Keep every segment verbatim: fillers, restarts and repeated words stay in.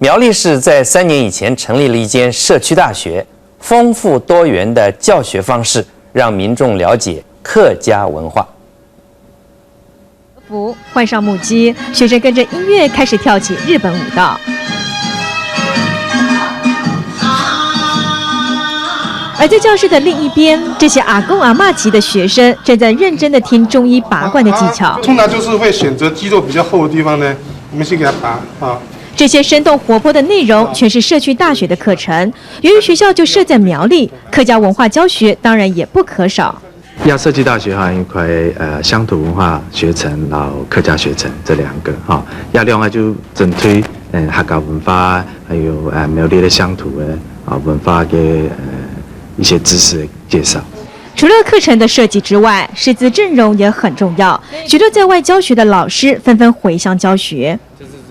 苗栗市在三年以前成立了一间社区大学，丰富多元的教学方式，让民众了解客家文化。服，换上木屐，学生跟着音乐开始跳起日本舞蹈。而在教室的另一边，这些阿公阿嬷级的学生正在认真的听中医拔罐的技巧。通常就是会选择肌肉比较厚的地方呢，我们先给它拔啊。这些生动活泼的内容全是社区大学的课程，由于学校就设在苗栗，客家文化教学当然也不可少。 亚社区大学哈，一块呃乡土文化学程，然后客家学程这两个哈，亚两个就针对嗯客家文化，还有呃苗栗的乡土的啊文化的呃一些知识的介绍。除了课程的设计之外，师资阵容也很重要。许多在外教学的老师纷纷回乡教学。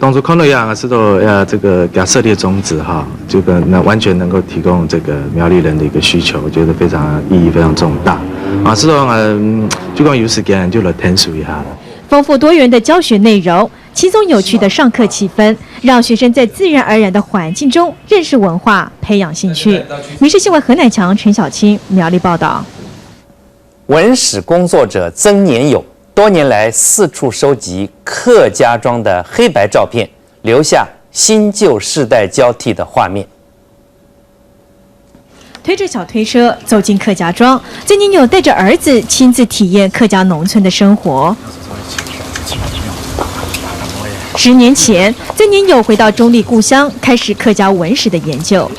当初看到呀，是到呀这个给他设立的宗旨哈，这个那完全能够提供这个苗栗人的一个需求，我觉得非常意义非常重大。啊，是说嗯，就讲有时间就来探索一下了。丰富多元的教学内容，轻松有趣的上课气氛，让学生在自然而然的环境中认识文化，培养兴趣。民视新闻何乃强、陈小青苗栗报道。文史工作者曾年友多年来四处收集客家庄的黑白照片，留下新旧世代交替的画面。推着小推车走进客家庄，曾年友带着儿子亲自体验客家农村的生活。十年前，曾年友回到中立故乡，开始客家文史的研究。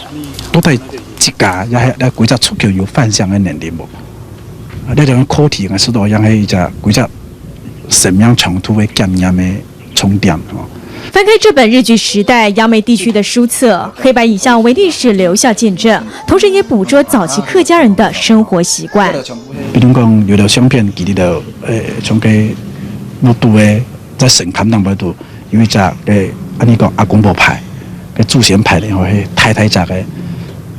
都在自家，也也归家出去有翻墙的能力无？啊，你讲课题个时代，让迄一只归家生命长途的经验的重点哦。翻开这本日据时代杨梅地区的书册，黑白影像为历史留下见证，同时也捕捉早期客家人的生活习惯。比如讲，有的相片，记得的，呃，从个木都的，在省看当不都有一只个，安尼讲阿公婆牌，个祖先牌的吼，迄太太只个，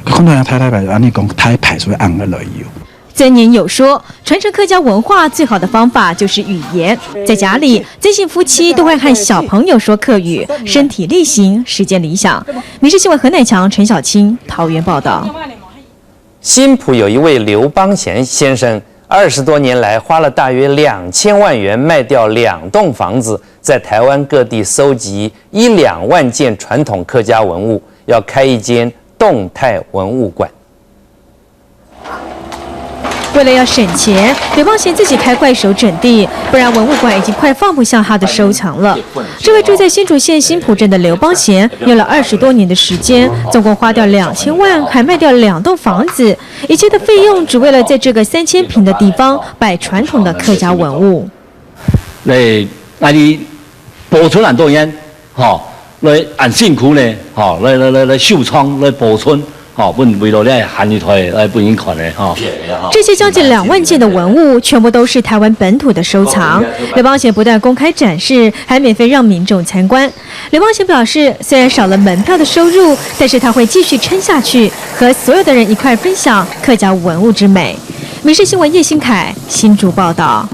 看到太太牌，安尼讲太牌，所以安个来由。 曾年友说，传承客家文化最好的方法就是语言。在家里，曾姓夫妻都会和小朋友说客语，身体力行，实践理想。民视新闻何乃强、陈小青桃园报道。新埔有一位刘邦贤先生，二十多年来花了大约两千万元卖掉两栋房子，在台湾各地搜集一两万件传统客家文物，要开一间动态文物馆。 为了要省钱，刘邦贤自己开怪手整地，不然文物馆已经快放不下他的收藏了。这位住在新竹县新埔镇的刘邦贤，用了二十多年的时间，总共花掉两千万，还卖掉两栋房子，一切的费用只为了在这个三千平的地方摆传统的客家文物。来，那你保存恁多年，吼，来恁辛苦呢，吼，来来来来收藏，来保存。 吼，分为了你下一代来分人看的吼。这些将近两万件的文物，全部都是台湾本土的收藏。刘邦贤不但公开展示，还免费让民众参观。刘邦贤表示，虽然少了门票的收入，但是他会继续撑下去，和所有的人一块分享客家文物之美。民视新闻叶新凯新竹报道。